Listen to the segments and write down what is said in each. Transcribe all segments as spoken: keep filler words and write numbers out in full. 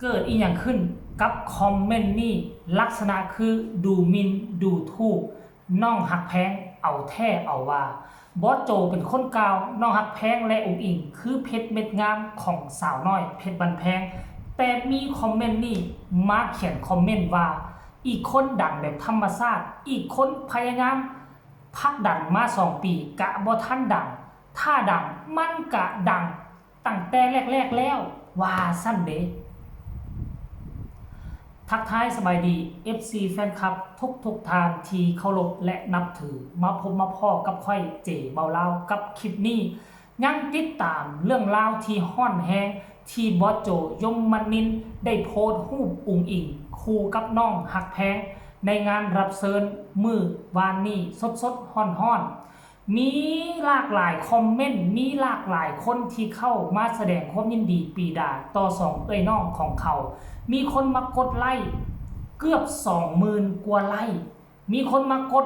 เกิดอีหยังขึ้นกับคอมเมนต์นี้ ลักษณะคือดูหมิ่นดูถูกน้องฮักแพงเอาแท้เอาว่า บอสโจเป็นคนกล่าว น้องฮักแพงและอุ๋งอิ๋งคือเพชรเม็ดงามของสาวน้อยเพชรบ้านแพง แต่มีคอมเมนต์นี้มาเขียนคอมเมนต์ว่า อีกคนดังแบบธรรมชาติ อีกคนพยายามผลักดันมาสองปีกะบ่ทันดัง ถ้าดังมันกะดังตั้งแต่แรกๆแล้ว ว่าซั่นเด้ ทักทายสบายดี เอฟซี แฟนคลับทุกๆท่านที่เคารพและนับถือ มาพบมาพ้อกับข้อยเจเบาลาวกับคลิปนี้ ยังติดตามเรื่องราวที่ฮ้อนแฮง ที่บอสโจ ยมนินทร์ ได้โพสต์รูปอุ๋งอิ๋งคู่กับน้องฮักแพง ในงานรับเชิญมื้อวานนี้สดๆฮ้อนๆ มีหลากหลายคอมเมนต์ มีหลากหลายคนที่เข้ามาแสดงความยินดีปรีดาต่อสองเอื้อยน้องของเขา มีคนมากดไลค์เกือบสองหมื่นกว่าไลค์ มีคนมากด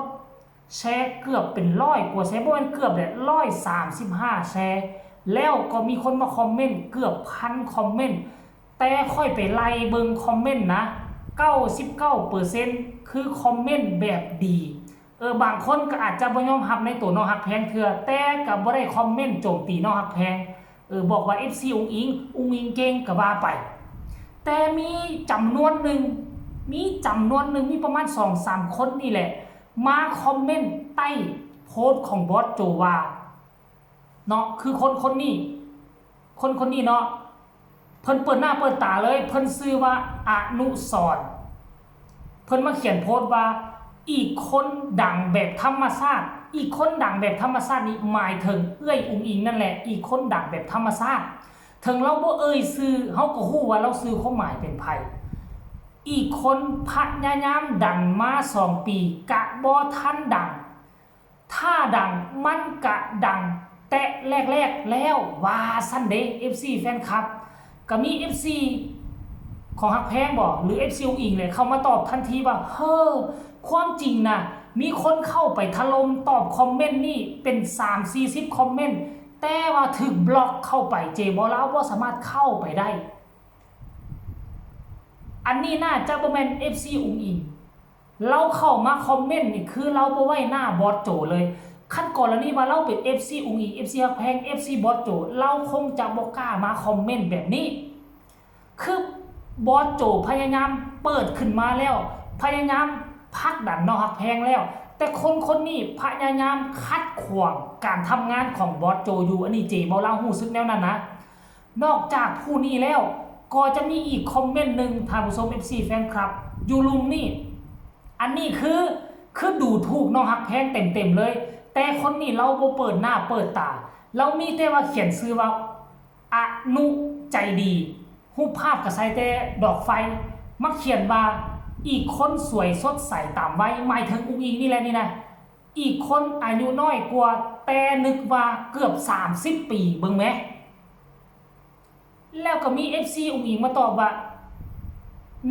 แชร์เกือบเป็นร้อยกว่าแชร์ บ่แม่นเกือบแหละ ร้อยสามสิบห้าแชร์ แล้วก็มีคนมาคอมเมนต์เกือบพันคอมเมนต์ แต่ข้อยไปไล่เบิ่งคอมเมนต์นะ เก้าสิบเก้าเปอร์เซ็นต์ คือคอมเมนต์แบบดี เออ บางคนก็อาจจะบ่ยอมรับในตัวน้องฮักแพงเทื่อ แต่ก็บ่ได้คอมเมนต์โจมตีน้องฮักแพง เออ บอกว่า เอฟซี อุ๋งอิ๋ง อุ๋งอิ๋งเก่งก็ว่าไป แต่มีจำนวนหนึ่ง มีจำนวนหนึ่ง มีประมาณสองสามคนนี่แหละ มาคอมเมนต์ใต้โพสต์ของบอสโจว่า เนาะ คือคนคนนี้ คนคนนี้เนาะ เพิ่นเปิดหน้าเปิดตาเลย เพิ่นชื่อว่าอนุสรณ์ เพิ่นมาเขียนโพสต์ว่า อีกคนดังแบบธรรมชาติ อีกคนดังแบบธรรมชาตินี่หมายถึงเอื้อยอุ๋งอิ๋งนั่นแหละ อีกคนดังแบบธรรมชาติ ถึงลาวบ่เอ่ยชื่อ เฮาก็ฮู้ว่าลาวสื่อความหมายเป็นไผ อีกคนพยายามดันมาสองปี กะบ่ทันดัง ถ้าดังมันกะดังแต่แรกๆแล้ว ว่าซั่นเด้ เอฟซี แฟนคลับ ก็มี เอฟซี ของฮักแพงบ่ หรือ เอฟซี อุ๋งอิ๋งแหละ เข้ามาตอบทันทีว่า เฮ้อ ความจริงนะ มีคนเข้าไปถล่มตอบคอมเมนต์นี่เป็นสามสี่สิบคอมเมนต์ แต่ว่าถูกบล็อกเข้าไป เจเบาลาวบ่สามารถเข้าไปได้ อันนี้น่าจะบ่แม่น เอฟซี อุ๋งอิ๋ง ลาวเข้ามาคอมเมนต์นี่คือลาวบ่ไว้หน้าบอสโจเลย คันกรณีว่าลาวเป็น เอฟซี อุ๋งอิ๋ง เอฟซี ฮักแพง เอฟซี บอสโจ ลาวคงจะบ่กล้ามาคอมเมนต์แบบนี้ คือบอสโจพยายามเปิดขึ้นมาแล้ว พยายามผลักดันน้องฮักแพงแล้ว แต่คนคนนี้พยายามขัดขวางการทำงานของบอสโจอยู่ อันนี้เจเบาลาวรู้สึกแนวนั้นนะ นอกจากผู้นี้แล้ว ก็จะมีอีกคอมเมนต์หนึ่ง ท่านผู้ชม เอฟซี แฟนคลับ อยู่ลุ่มนี่ อันนี้คือ คือดูถูกน้องฮักแพงเต็มๆเลย แต่คนนี้ลาวบ่เปิดหน้าเปิดตา ลาวมีแต่ว่าเขียนชื่อว่า อนุใจดี รูปภาพก็ใส่แต่ดอกไฟ มาเขียนว่า อีกคนสวยสดใสตามวัย หมายถึงอุ๋งอิ๋งนี่แหละนี่นะ อีกคนอายุน้อยกว่า แต่นึกว่าเกือบสามสิบปี เบิ่งแหม แล้วก็มี เอฟซี อุ๋งอิ๋งมาตอบว่า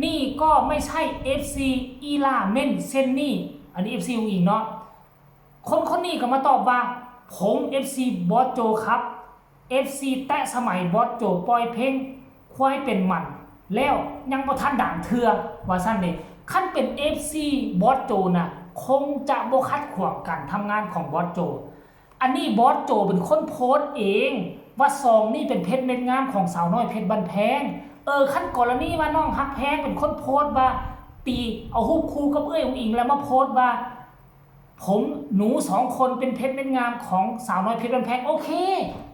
นี่ก็ไม่ใช่ เอฟซี อีหล่าเม่นเช่นนี้ อันนี้ เอฟซี อุ๋งอิ๋งเนาะ คนคนนี้ก็มาตอบว่า ผม เอฟซี บอสโจครับ เอฟซี แต่สมัยบอสโจปล่อยเพลงควายเป็นมัน แล้วยังบ่ทันดังเทื่อ ว่าซั่นเด้ คันเป็น เอฟซี บอสโจน่ะ คงจะบ่ขัดขวางการทำงานของบอสโจ อันนี้บอสโจเป็นคนโพสต์เอง ว่าซองนี่เป็นเพชรเม็ดงามของสาวน้อยเพชรบ้านแพง เออ คันกรณีว่าน้องฮักแพงเป็นคนโพสต์ว่า ตีเอารูปคู่กับเอื้อยอุ๋งอิ๋งแล้วมาโพสต์ว่า ผมหนูสองคนเป็นเพชรเม็ดงามของสาวน้อยเพชรบ้านแพง โอเค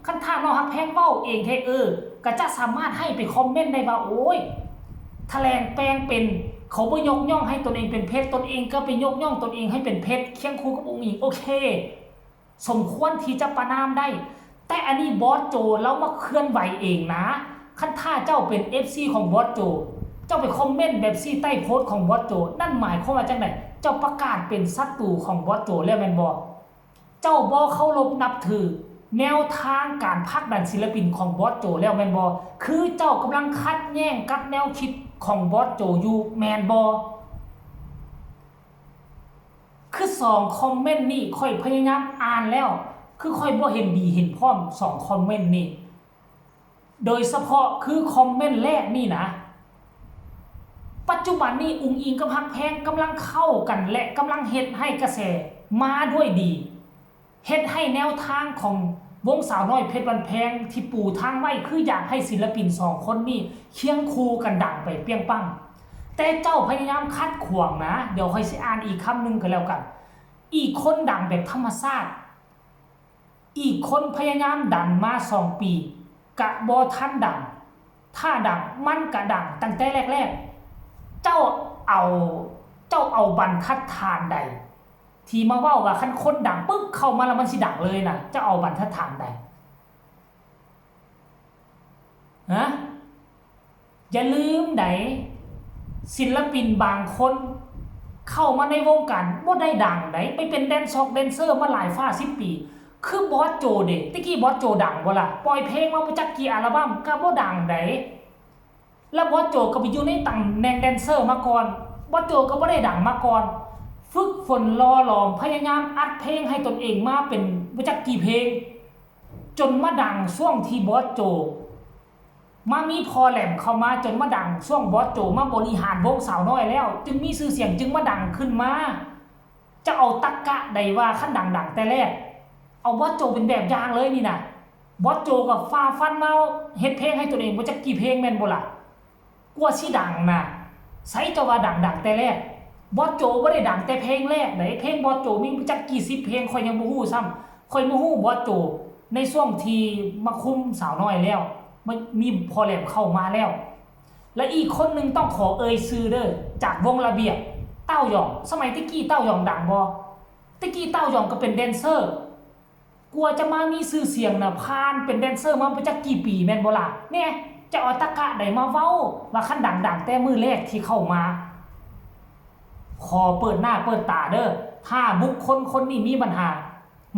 คันถ้าน้องฮักแพงเว้าเองแท้ เออ ก็จะสามารถให้ไปคอมเมนต์ได้ว่า โอ้ย แถลงแปลงเป็น เขาบ่ยกย่องให้ตนเองเป็นเพชร ตนเองก็ไปยกย่องตนเองให้เป็นเพชร เคียงคู่กับอุ๋งอิ๋ง โอเค สมควรที่จะประณามได้ แต่อันนี้บอสโจลาวมาเคลื่อนไหวเองนะ คันถ้าเจ้าเป็น เอฟซี ของบอสโจ เจ้าไปคอมเมนต์แบบซี่ใต้โพสต์ของบอสโจ นั่นหมายความว่าจั่งใด เจ้าประกาศเป็นศัตรูของบอสโจแล้วแม่นบ่ เจ้าบ่เคารพนับถือแนวทางการผลักดันศิลปินของบอสโจแล้วแม่นบ่ คือเจ้ากำลังขัดแย้งกับแนวคิดของบอสโจอยู่แม่นบ่ คือสองคอมเมนต์นี่ข้อยพยายามอ่านแล้ว คือข้อยบ่เห็นดีเห็นพร้อมสองคอมเมนต์นี่ โดยเฉพาะคือคอมเมนต์แรกนี่นะ ปัจจุบันนี้อุ๋งอิ๋งกับฮักแพงกำลังเข้ากันและกำลังเฮ็ดให้กระแสมาด้วยดี เฮ็ดให้แนวทางของวงสาวน้อยเพชรบ้านแพงที่ปูทางไว้คืออยากให้ศิลปินสองคนนี้เคียงคู่กันดังไปเปรี้ยงปัง แต่เจ้าพยายามขัดขวางนะ เดี๋ยวข้อยสิอ่านอีกคำหนึ่งก็แล้วกัน อีกคนดังแบบธรรมชาติ อีกคนพยายามดันมาสองปี กะบ่ทันดัง ถ้าดังมันกะดังตั้งแต่แรกๆ เจ้าเอา เจ้าเอาบรรทัดฐานใด ที่มาเว้าว่าคันคนดังปึ๊บเข้ามาแล้วมันสิดังเลยนะ เจ้าเอาบรรทัดฐานใด ฮะ อย่าลืมได๋ ศิลปินบางคนเข้ามาในวงการบ่ได้ดังได๋ ไปเป็นแดนซอกแดนเซอร์มาหลายฟ้าสิบปี คือบอสโจเด้ ตะกี้บอสโจดังบ่ล่ะ ปล่อยเพลงมาบ่จักกี่อัลบั้ม ก็บ่ดังได๋ แล้วบอสโจก็ไปอยู่ในตำแหน่งแดนเซอร์มาก่อน บอสโจก็บ่ได้ดังมาก่อน ฝึกฝนหล่อหลอม พยายามอัดเพลงให้ตนเองมาเป็นบ่จักกี่เพลง จนมาดังช่วงที่บอสโจ มามีพ่อแหลมเข้ามา จนมาดังช่วงบอสโจมาบริหารวงสาวน้อยแล้ว จึงมีชื่อเสียง จึงมาดังขึ้นมา จะเอาตรรกะใดว่าคันดังๆ แต่แรก เอาบอสโจเป็นแบบอย่างเลยนี่นะ บอสโจก็ฝ่าฟันมาเฮ็ดเพลงให้ตนเองบ่จักกี่เพลงแม่นบ่ล่ะ กว่าสิดังนะ ไสเจ้าว่าดังๆ แต่แรก บอสโจบ่ได้ดังแต่เพลงแรกได๋ เพลงบอสโจมีบ่จักกี่สิบเพลง ข้อยยังบ่ฮู้ซ้ำ ข้อยมาฮู้บอสโจในช่วงที่มาคุมสาวน้อยแล้ว มันมีพ่อแหลมเข้ามาแล้ว และอีกคนหนึ่งต้องขอเอ่ยชื่อเด้อ จากวงระเบียบ เต้ายอง สมัยตะกี้เต้ายองดังบ่ ตะกี้เต้ายองก็เป็นแดนเซอร์ กว่าจะมามีชื่อเสียงน่ะ ผ่านเป็นแดนเซอร์มาบ่จักกี่ปีแม่นบ่ล่ะ เนี่ย จะเอาตรรกะใดมาเว้าว่าคันดังๆ แต่มื้อแรกที่เข้ามา ขอเปิดหน้าเปิดตาเด้อ ถ้าบุคคลคนนี้มีปัญหา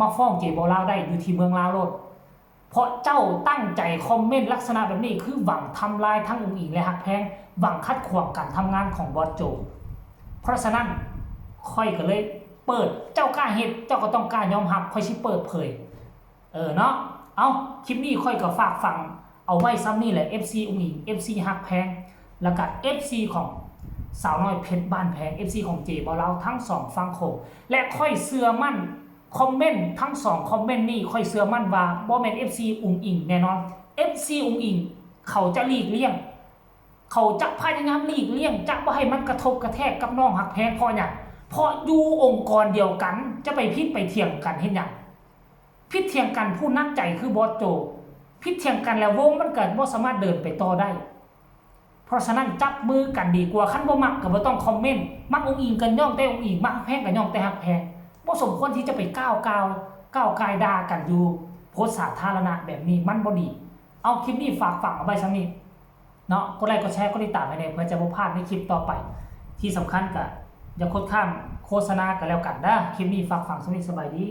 มาฟ้องเจบ่าวลาวได้อยู่ที่เมืองลาวโลด เพราะเจ้าตั้งใจคอมเมนต์ลักษณะแบบนี้ คือหวังทำลายทั้งอุ๋งอิ๋งและฮักแพง หวังขัดขวางการทำงานของบอสโจ เพราะฉะนั้นข้อยก็เลยเปิด เจ้ากล้าเฮ็ด เจ้าก็ต้องกล้ายอมรับ ข้อยสิเปิดเผย เออเนาะ เอ้า คลิปนี้ข้อยก็ฝากฝังเอาไว้ส่ำนี้แหละ เอฟซี อุ๋งอิ๋ง เอฟซี ฮักแพง แล้วก็ เอฟซี ของสาวน้อยเพชรบ้านแพง เอฟซี ของเจบ่าวลาว ทั้งสองฝั่งโขง และข้อยเชื่อมั่น คอมเมนต์ทั้งสองคอมเมนต์นี้ ข้อยเชื่อมั่นว่าบ่แม่น เอฟซี อุ๋งอิ๋งแน่นอน เอฟซี อุ๋งอิ๋ง เขาจะหลีกเลี่ยง เขาจะพยายามหลีกเลี่ยง จะบ่ให้มันกระทบกระแทกกับน้องฮักแพง เพราะหยัง เพราะอยู่องค์กรเดียวกัน จะไปผิดไปเถียงกันเฮ็ดหยัง ผิดเถียงกันผู้หนักใจคือบอสโจ ผิดเถียงกันแล้ววงมันก็บ่สามารถเดินไปต่อได้ เพราะฉะนั้นจับมือกันดีกว่า คันบ่มักก็บ่ต้องคอมเมนต์ มักอุ๋งอิ๋งก็ย้องแต่อุ๋งอิ๋ง มักฮักแพงก็ย้องแต่ฮักแพง บ่สมควรที่จะไปก้าวก่าว ก้าวก่ายด่ากันอยู่โพสต์สาธารณะแบบนี้ มันบ่ดี เอาคลิปนี้ฝากฝังเอาไว้ส่ำนี้เนาะ กดไลค์ กดแชร์ กดติดตามให้แหน่ เพื่อจะบ่พลาดในคลิปต่อไป ที่สำคัญก็อย่าคดข้ามโฆษณากันแล้วกันเด้อ คลิปนี้ฝากฝังส่ำนี้ สบายดี